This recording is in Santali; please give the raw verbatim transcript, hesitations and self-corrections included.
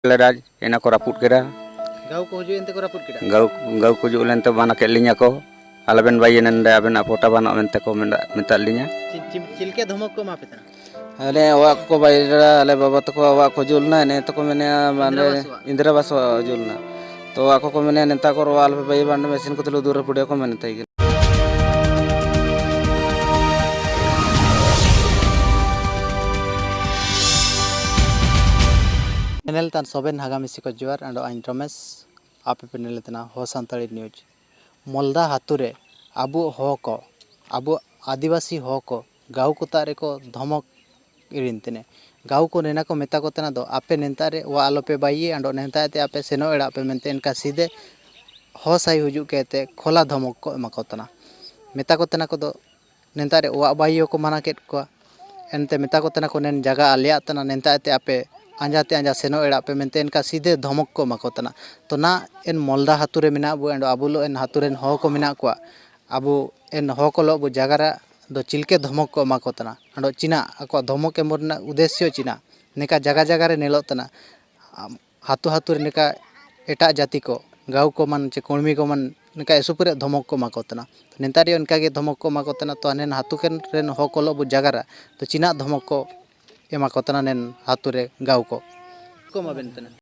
ᱞᱮᱫᱟ, ᱮᱱᱟ ᱠᱚ ᱨᱟᱹᱯᱩᱫ ᱠᱮᱫᱟ᱾ ᱜᱟᱹᱣ ᱠᱚ ᱦᱤᱡᱩᱜ ᱮᱱᱛᱮ ᱠᱚ ᱨᱟᱹᱯᱩᱫ ᱠᱮᱫᱟ? ᱜᱟᱹᱣ, ᱜᱟᱹᱣ ᱠᱚ ᱦᱤᱡᱩᱜ ᱞᱮᱱᱛᱮ ᱢᱟᱱᱟ ᱠᱮᱫ ᱞᱤᱧᱟ ᱠᱚ, "ᱟᱞᱚᱵᱮᱱ ᱵᱟᱭᱮᱱᱟ ᱱᱚᱰᱮ, ᱟᱵᱮᱱᱟᱜ ᱯᱚᱴᱟ ᱵᱟᱹᱱᱩᱜ" ᱢᱮᱱᱛᱮ ᱠᱚ ᱢᱮᱱ-, ᱢᱮᱛᱟᱫ ᱞᱤᱧᱟ᱾ ᱪᱮᱫ, ᱪᱮᱫ, ᱪᱮᱫ ᱞᱮᱠᱟ ᱫᱷᱚᱢᱚᱠ ᱠᱚ ᱮᱢᱟ ᱯᱮ ᱛᱟᱦᱮᱱᱟ? ᱟᱞᱮ ᱚᱲᱟᱜ ᱠᱚᱠᱚ ᱵᱟᱭ ᱞᱮᱫᱟ, ᱟᱞᱮ ᱵᱟᱵᱟ ᱛᱟᱠᱚ ᱚᱲᱟᱜ ᱠᱚ ᱡᱩᱞ ᱮᱱᱟ, ᱮᱱᱮ ᱛᱟᱠᱚ ᱢᱮᱱᱮᱫᱼᱟ, ᱢᱟᱱᱮ ᱤᱱᱫᱨᱟ ᱟᱵᱟᱥ ᱚᱲᱟᱜ? ᱤᱱᱫᱨᱟ ᱟᱵᱟᱥ ᱚᱲᱟᱜ ᱡᱩᱞ ᱮᱱᱟ᱾ ᱛᱚ ᱟᱠᱚ ᱠᱚ ᱢᱮᱱᱮᱫᱼᱟ, "ᱱᱮᱛᱟ ᱠᱚ ᱨᱚᱲ ᱟᱞᱚᱯᱮ ᱵᱟᱭᱮ, ᱵᱟᱝ ᱢᱮᱥᱤᱱ ᱠᱚᱛᱮ ᱞᱮ ᱩᱫᱩᱜ ᱨᱟᱹᱯᱩᱫᱮᱭᱟ" ᱠᱚ ᱢᱮᱱᱮᱫ ᱛᱟᱦᱮᱸ ᱠᱟᱱᱟ᱾ ᱪᱮᱱᱮᱞ ᱛᱟᱱ ᱥᱚᱵᱮᱱ ᱦᱟᱜᱟ ᱢᱤᱥᱤ ᱠᱚ ᱡᱚᱦᱟᱨ, ᱟᱸᱰᱚ ᱟᱹᱧ ᱨᱚᱢᱮᱥ, ᱟᱯᱮ ᱯᱮ ᱧᱮᱞᱮᱫ ᱛᱟᱦᱮᱱᱟ ᱦᱚ ᱥᱟᱱᱛᱟᱲᱤ ᱱᱤᱭᱩᱡᱽ᱾ ᱢᱚᱞᱫᱟ ᱟᱹᱛᱩ ᱨᱮ ᱟᱵᱚ ᱦᱚᱲ ᱠᱚ, ᱟᱵᱚ ᱟᱹᱫᱤᱵᱟᱹᱥᱤ ᱦᱚᱲ ᱠᱚ, ᱜᱟᱶ ᱠᱚ ᱛᱟᱜ ᱨᱮᱠᱚ ᱫᱷᱚᱢᱚᱠ ᱤᱨᱤᱱ ᱛᱮᱱᱮ᱾ ᱜᱟᱶ ᱠᱚ ᱱᱮᱱᱟ ᱠᱚ ᱢᱮᱛᱟ ᱠᱚ ᱛᱟᱦᱮᱱᱟ ᱫᱚ, "ᱟᱯᱮ ᱱᱮᱱᱛᱟ ᱨᱮ ᱚᱲᱟᱜ ᱟᱞᱚᱯᱮ ᱵᱟᱭᱤᱭᱮ, ᱟᱸᱰᱚ ᱱᱮᱱᱛᱟ ᱛᱮ ᱟᱯᱮ ᱥᱮᱱᱚᱜ ᱮᱲᱟᱜ ᱯᱮ" ᱢᱮᱱᱛᱮ ᱮᱱᱠᱟ ᱥᱤᱫᱷᱮ ᱦᱚ ᱥᱟᱭ ᱦᱤᱡᱩᱜ ᱠᱟᱛᱮ ᱠᱷᱚᱞᱟ ᱫᱷᱚᱢᱚᱠ ᱠᱚ ᱮᱢᱟ ᱠᱚ ᱛᱟᱦᱮᱱᱟ᱾ ᱢᱮᱛᱟ ᱠᱚ ᱛᱟᱦᱮᱱᱟ ᱠᱚ ᱫᱚ, ᱱᱮᱱᱛᱟ ᱨᱮ ᱚᱲᱟᱜ ᱵᱟᱭᱤᱭᱚ ᱠᱚ ᱢᱟᱱᱟ ᱠᱮᱫ ᱠᱚᱣᱟ᱾ ᱮᱱᱛᱮ ᱢᱮᱛᱟ ᱠᱚ ᱛᱟᱦᱮᱱᱟ ᱠᱚ, "ᱱᱮᱱ ᱡᱟᱭᱜᱟ ᱟᱞᱮᱭᱟᱜ ᱛᱟᱦᱮᱱᱟ, ᱱᱮᱱᱛᱟ ᱛᱮ ᱟᱯᱮ ᱟᱸᱡᱟ ᱛᱮ ᱟᱸᱡᱟ ᱥᱮᱱᱚᱜ ᱮᱲᱟᱜ ᱯᱮ" ᱢᱮᱱᱛᱮ ᱮᱱᱠᱟ ᱥᱤᱫᱷᱮ ᱫᱷᱚᱢᱚᱠ ᱠᱚ ᱮᱢᱟ ᱠᱚ ᱛᱟᱦᱮᱱᱟ᱾ ᱛᱚ ᱱᱟ ᱮᱱ ᱢᱚᱞᱫᱟ ᱟᱹᱛᱩ ᱨᱮ ᱢᱮᱱᱟᱜ ᱵᱚ, ᱮᱱ ᱟᱵᱚ ᱞᱚ ᱮᱱ ᱟᱹᱛᱩ ᱨᱮᱱ ᱦᱚᱲ ᱠᱚ ᱢᱮᱱᱟᱜ ᱠᱚᱣᱟ, ᱟᱵᱚ ᱮᱱ ᱦᱚᱲ ᱠᱚ ᱞᱚᱜ ᱵᱚ ᱡᱟᱭᱜᱟ ᱨᱮ ᱫᱚ ᱪᱤᱞᱠᱮ ᱫᱷᱚᱢᱚᱠ ᱠᱚ ᱮᱢᱟ ᱠᱚ ᱛᱟᱦᱮᱱᱟ᱾ ᱟᱫᱚ ᱪᱤᱱᱟ ᱟᱠᱚᱣᱟᱜ ᱫᱷᱚᱢᱚᱠ ᱮᱢ ᱨᱮᱱᱟᱜ ᱩᱫᱽᱫᱮᱥᱥᱚ ᱪᱤᱱᱟ, ᱱᱮᱠᱟ ᱡᱟᱭᱜᱟ ᱡᱟᱭᱜᱟ ᱨᱮ ᱧᱮᱞᱚᱜ ᱛᱟᱦᱮᱱᱟ᱾ ᱟᱢ, ᱟᱹᱛᱩ ᱟᱹᱛᱩ ᱨᱮ ᱱᱮᱠᱟ ᱮᱴᱟᱜ ᱡᱟᱹᱛᱤ ᱠᱚ, ᱜᱟᱶ ᱠᱚ ᱢᱟᱱ ᱪᱮ ᱠᱚᱲᱢᱤ ᱠᱚ ᱢᱟᱱ ᱱᱮᱠᱟ ᱮᱥᱩᱯᱩᱨᱮ ᱫᱷᱚᱢᱚᱠ ᱠᱚ ᱮᱢᱟ ᱠᱚ ᱛᱟᱦᱮᱱᱟ᱾ ᱱᱮᱛᱟᱨ ᱨᱮ ᱚᱱᱠᱟ ᱜᱮ ᱫᱷᱚᱢᱚᱠ ᱠᱚ ᱮᱢᱟ ᱠᱚ ᱛᱟᱦᱮᱱᱟ᱾ ᱛᱚ ᱦᱟᱱᱮ ᱟᱹᱛᱩ ᱠᱮᱱ ᱨᱮᱱ ᱦᱚᱲ ᱠᱚ ᱞᱚᱜ ᱵᱚ ᱡᱟᱭᱜᱟ ᱨᱮ ᱫᱚ ᱪᱤᱱᱟᱜ ᱫᱷᱚᱢᱚᱠ ᱠᱚ ᱮᱢᱟ ᱠᱚ ᱛᱟᱦᱮᱱᱟ ᱱᱮᱱ ᱟᱹᱛᱩ ᱨᱮ ᱜᱟᱶ ᱠᱚ᱾ ᱠᱚ ᱮᱢᱟ ᱵᱮᱱ ᱛᱟᱦᱮᱱᱟ?